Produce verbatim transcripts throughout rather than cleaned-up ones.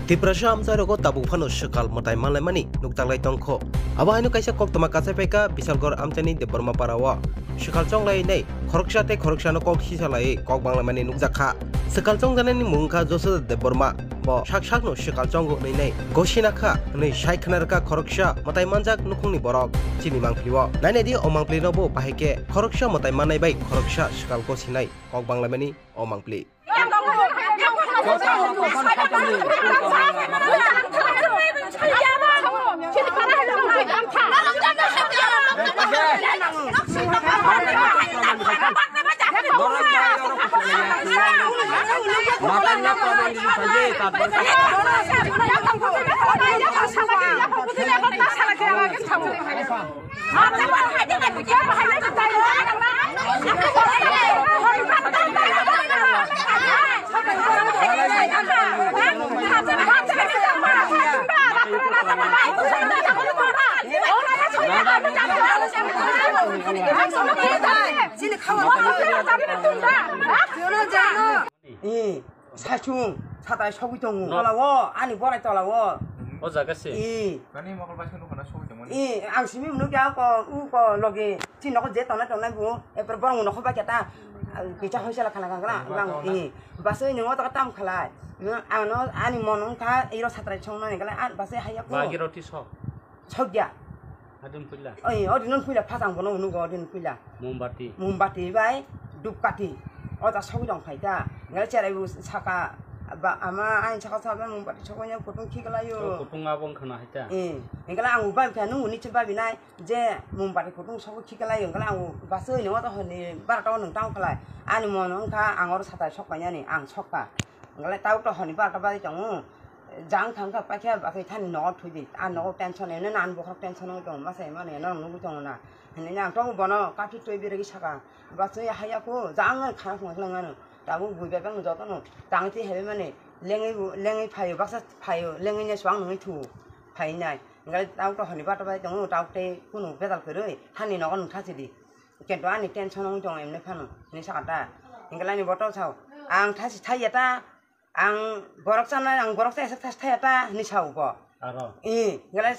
Tiprasa amchairogo tabuk phano swkal mwtai manlaimani nukjaklai tongkho. Abo haino kaisa koktwma kachaipaikha Bisalgor amchaini Debbarma parao. Swkal chonglai nai khoroksa tei khoroksano kok sisalaiwi kok banglaimani nukjakha. Swkal chongjanani mung wngkha Josoda Debbarma. Bo sak sakno swkal chongo hwnwi nai gosina kha hwnwi sai khna rwkha khoroksa mwtai manjak nukhungni borok. Chini mangpilio nainai di, o mangpilino bo bahai khe khoroksa mwtai mannai bai khoroksa swkal gosinai kok banglaimani o mangpili. Saichung, satai sogwi tongo. No. Tola o, ani borai tola o. O jaga se. I. Nani mokol bai sanu khana sogwi tongmani. I, ang simi mwnuk ya ko, u ko logi, chi nokho je tongnai tongnai bu, epor borong nokho bai keta, kisa hoisala khana khana, Ba ang, tongna. I. Basai nungo taka tam khalai. Ang no, ani mon wngkha, iro satrai songnani kala, an basai haiya ko. Bagi roti sok. Sokya. Adin puila. Oi, odin puila, phasang bono nugo odin puila. Mombati. Mombati bai, dupkati. O ta sogwi tong phai ta. Ngai cherai bu saka, ba, ama ain saka saka mombati sogwi nya kutung khiglayo. O kutung abong khana hai ta. Eh, engkala ang ubai kha nung uni chimba binai, je mombati kutung sogwi khiglayo, engkala ang basai ni o ta honi barata o nung tang khalai. Ani mon wngkha ang oro satai sok painani, ang sokka. Engkala tau to honi barata bai tongo. Jang thang kha paikha basai thani nogo thudi. A nogo tension eno nan bokhorok tension oi tongo, masai mani eno nugwi tongo na. Hinwi ang tongo bono kathi twi birigi saka. Basai haya ko jang khana khung khlang ano. Tabuk bui bebang jotono tang ti hebe mani lengwi lengwi phaio, baksa phaio, lengwi ne swang nungwi thu phai nai. Ngai tau to honi bata bai tongo, tau tei kunu bedal kwrwi thani nogo nung thasi di. Kento ani tension oi tongo emne phano hinwi saka ta. Hinkalai ni boto sao. Ang thasi thai ya ta. Ang borok chanai, ang borok chaisa thas thaya ta hinwi sao bo. Aro. I, gale,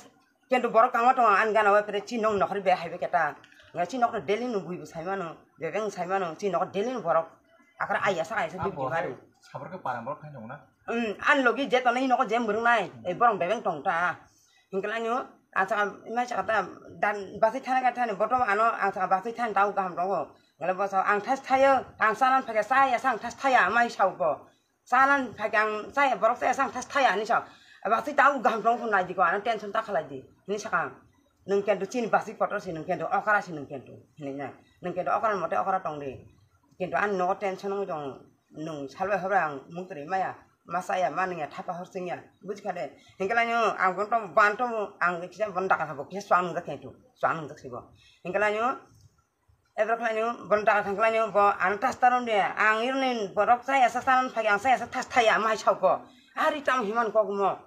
kintu borok kangma tongo, ani gana o pore chi nok nokhor be hai be keta. Gale chi nok daily no bui bo sai mano, bebeng sai mano, chi nok daily no borok. Akara ai asa ai sa bui bari. Sabor ke para borok khai nong na. Um, an logi je tonai nok je murung nai, e borok bebeng tong ta. Hingkhe lainio, ang saka, mai saka ta, dan, basai thani ka thani, botom ano, ang saka basai thani tau kaham tongo. Gale bo sa, ang thas thayo, ang sanan phage saya, sang thas thaya, mai sao bo. Sanan phage ang saya, borok saya, sang thas thaya, ni sao. Basai tau kaham tongo, nai di ko, ano tension ta khalai di, ni saka ang. Nung kento chini basai kotor si, nung kento okara si, nung kento. Hini na, nung kento okara mote okara tong di. Kintu ani nogo tension wngwi tongo, nwng salbai hobra ang muktwi maya, ma chaya, ma nungya, thapa hor chwngya, bujikha de. Hinkhe lainio ang bono tong, bono tong, ang kisa bono dakha sabo, kisa swang nungjak khe tu, swang nungjak sibo. Hinkhe lainio, ebrok lainio, bono dakha thang lainio, bo ano tas taron de, ang ironi borok chaya sa taron phai, ang chaya sa tas thaya, ma hai sao ko. Ari tamo himan kok mo.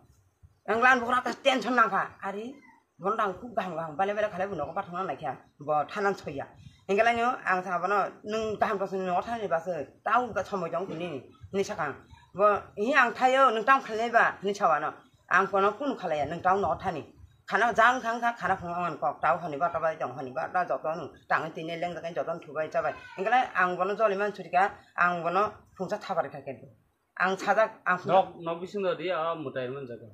Ang lan bokra ta tension nangkha. Ari, bono tang khub gaham gaham bale bale khalai bo nogo pathang nang laikha. Bo thanan soya. Hingke laino ang sa bono, "Nwng gaham tong sini nogo thani ba se. Tau ga somoi tong tini," hinui sakang. Bo, "Hi ang thaio, nwng tamo khalai ba?" hinui sa bono. Ang bono kunu khalaiya, "Nwng tamo nogo thani." Khana jang thang kha, khana phungo ang kok, tau honi ba ta bai tong, honi ba ta joto nwng tangwi tini leng jakai joto thubai chabai. Hingke lai ang bono joli man surika, ang bono phungsa thabar kha khe. Ang sajak, ang phunuk. Nok, nok bisingo ri a mwtai rwmani jaga.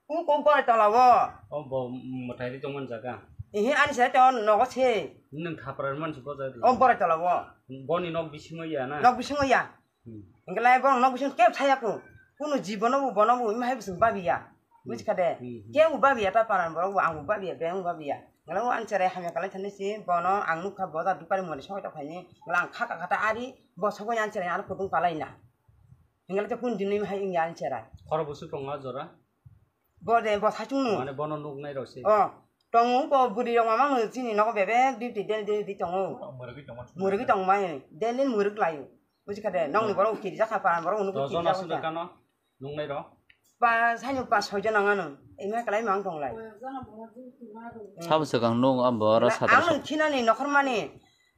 Kung kung borai tola o. O bo mwtai ri tongmani jaga. Ihi ani se to nogo se. Nwng thapra rwmani se bojai di. O borai tola o. Boni nok bisingo ya na? Nok bisingo ya. Hmm. Hingke lai borok nok bisingo kebo thaya ko. Kunu jibono bo bono bo ima hai bising babiya. Hmm. Bujikha de. Hmm, hmm. Kebo babiya ta paran borok bo ang bo babiya, beng bo babiya. Ngala o ani cherai hamya kalai thani si bono ang nukha boja dukani moni songwi tokhaini. Ngala ang kha kha kha ta ari bo sogwi ani cherai ano kutung palai na. Hingle te kun dinwi hai wngya ani cherai. Khoro busu tongo jora? Bo de, bo saichung nu. Mane bono nuknai rok se. O, tongo ko bwrwi rok mamang no chini nogo bebek duty daily daily di tongo. Mwrwgwi tongma. Mwrwgwi tongmai, daily mwrwk laio. Bujikha de, nokni borok kiri jakha, paran borok nukwi kiri jakha. Dojon aswk kano nuknai rok? Pa, saino pa soijon ang ano. Ema kalai mang tonglai. Sabo swkang nuk abo oro satra. Ang nung khinani nokhormani.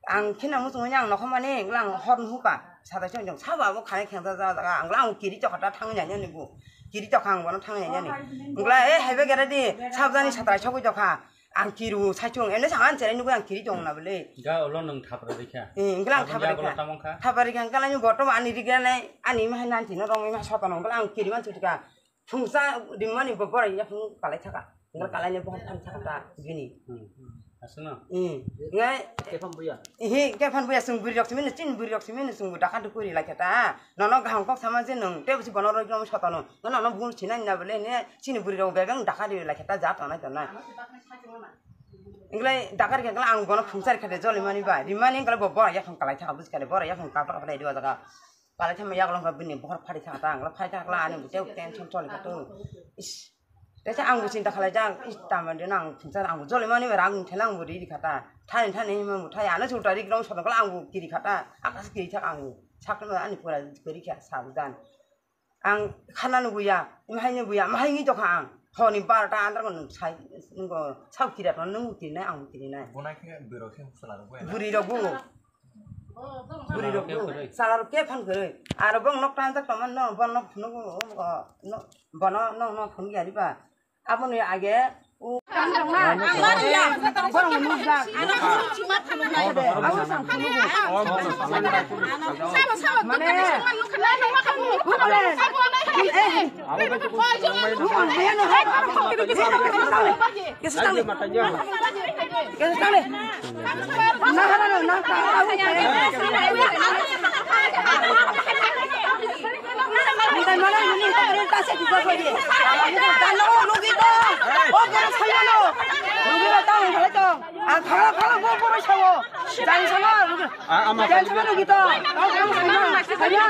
Ang khina muchungwi ang nokhormani, ang hor nuhuka. Sata chong chong, sabo abo khanai khengsa jaga, ang lang kiri chokha ta thangwi nai nani bo. Kiri tokha ang bono thang ya ni. Wngla e haibe gere di sabjani satrai sogwi tokha. Ang kiru saichung ene sa an chere nugwi ang kiri tong na bole. Ga ulo nung thapra rikha. Eh, wngla ang thapra rikha. Thapra rikha wngla ni boto ani rikha nai ani ma nan tino rong ma soto no wngla ang kiri man chutika. Phungsa rimani bo borai ya phung kalai thaka. Wngla kalai ni bo han thang thaka ta bini. Hmm. Asno. Eh, ngai. Kefam buya. Ehe, kefan buya sung buri rok simi chini buri rok simi sung daka dukuri lai kata. Nono gaham kok sama je nung te busi bono roi gom soto no. Nono bul china na bole ne chini buri rok bebeng daka ri lai kata ja tonai tonai. Englai dakar ke ang bono phungsa ri khade joli mani ba. Rimani englai bo bora ya phung kalai thaka busi kade bora ya phung kapra kapra dua daga. Kalai thama yaglong kha bini bohor phari thang ta, ang phai thang la ani bute tension choli kha tu. Is. Tesa ang bo chinta khalai jang, is tama de nang phungsa ang bo joli mani ba rang thela ang bo ri kha ta. Thani thani ma bo thai ano chuta ri grong sodo kala ang bo kiri kha ta. Akas kiri thak ang. Sak ani pura kiri kha sabdan. Ang khana nuguya, imhai nuguya, imhai ngi tokha ang. Honi barota andar ko nung sai, nung ko sak kiri to nung kiri nai ang kiri nai. Bona khe biro khe sala ro. Buri rok bu. Buri rok bu. Sala rok ke phan kwrwi. Aro bong nok tan jak tongma no, bong nok phunuk, no, bono nok nok phunuk yari ba. Aboni age u borong nuk jak. Abo sang phunuk. Mane, Ang khala khala bo borok sao. Jani sama rugi. Ah, ama jani sama rugi to. Ang khala sama. Sama.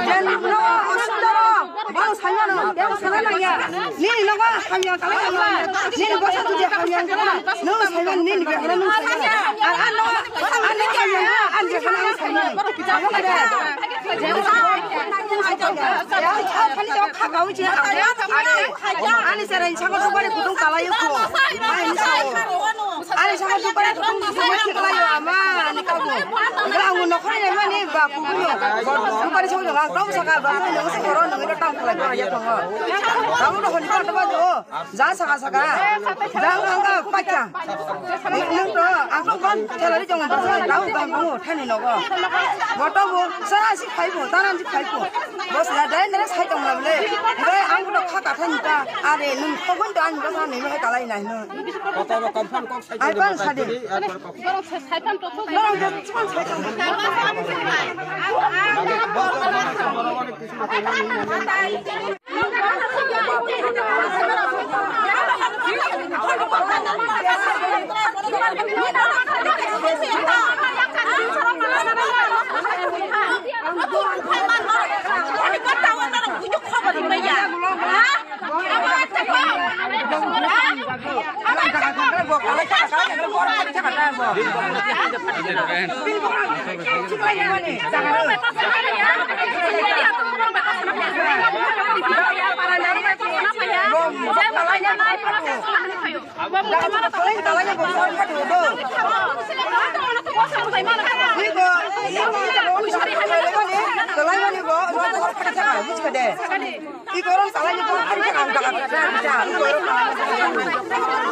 Jani no osundoro. Bang sama no. Yang sama na ya. Ni no ba hamya kala ya. Ni no ba sa tu dia hamya kala. No sama ni ni be no sama. Ar ano ano hamya an je sama sama. Ani serai saka tu bari kutung kala yuk. Ani sao. Ani saka dupari thung thung thung thung lai ama ani kabu. Enggak, aku nokho ni mani ba kubu no. Dupari saka jaga kau saka ba no saka ro no ita tang kala ro ya tongo. Kamu no honi pa ba jo. Ja saka saka. Ja angka pacha. Nung to aku kon tela ri jong ba kau ba no thani no go. Boto bo sa si khai bo, taran si khai bo. Bos la dai nere sai tong la le. Dai ang no kha ta thani ta. Are nung ko gon to ani ba sa ni no kala ina no. Kota ro confirm kok sai. Ai, kok sai de. Borok sai, sai pan tok. Borok sai, sai pan tok.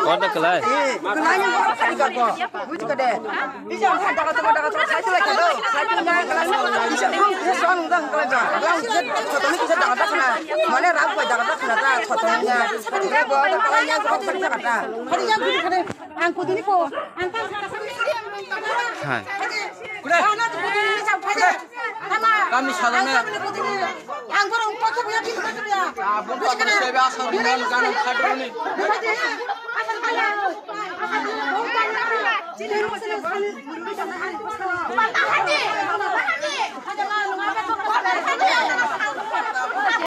Kor da kalai. Buji kade. Bisa daga tama daga tama sai tulai kado. Sai tulai na kala. Bisa bang bisa suan udah kala ja. Bang bisa foto ni bisa daga daga na. Mana rap koi daga daga na ta foto ni na. Kira bo ada kala yang kau pergi kata. Hari yang buji kade. Ang kudu ni po. Ang kan kata sama. Hai. Kami salame. Ang borong kotho buya, kini kotho buya. Abang kotho saya biasa dengan ganang kadroni.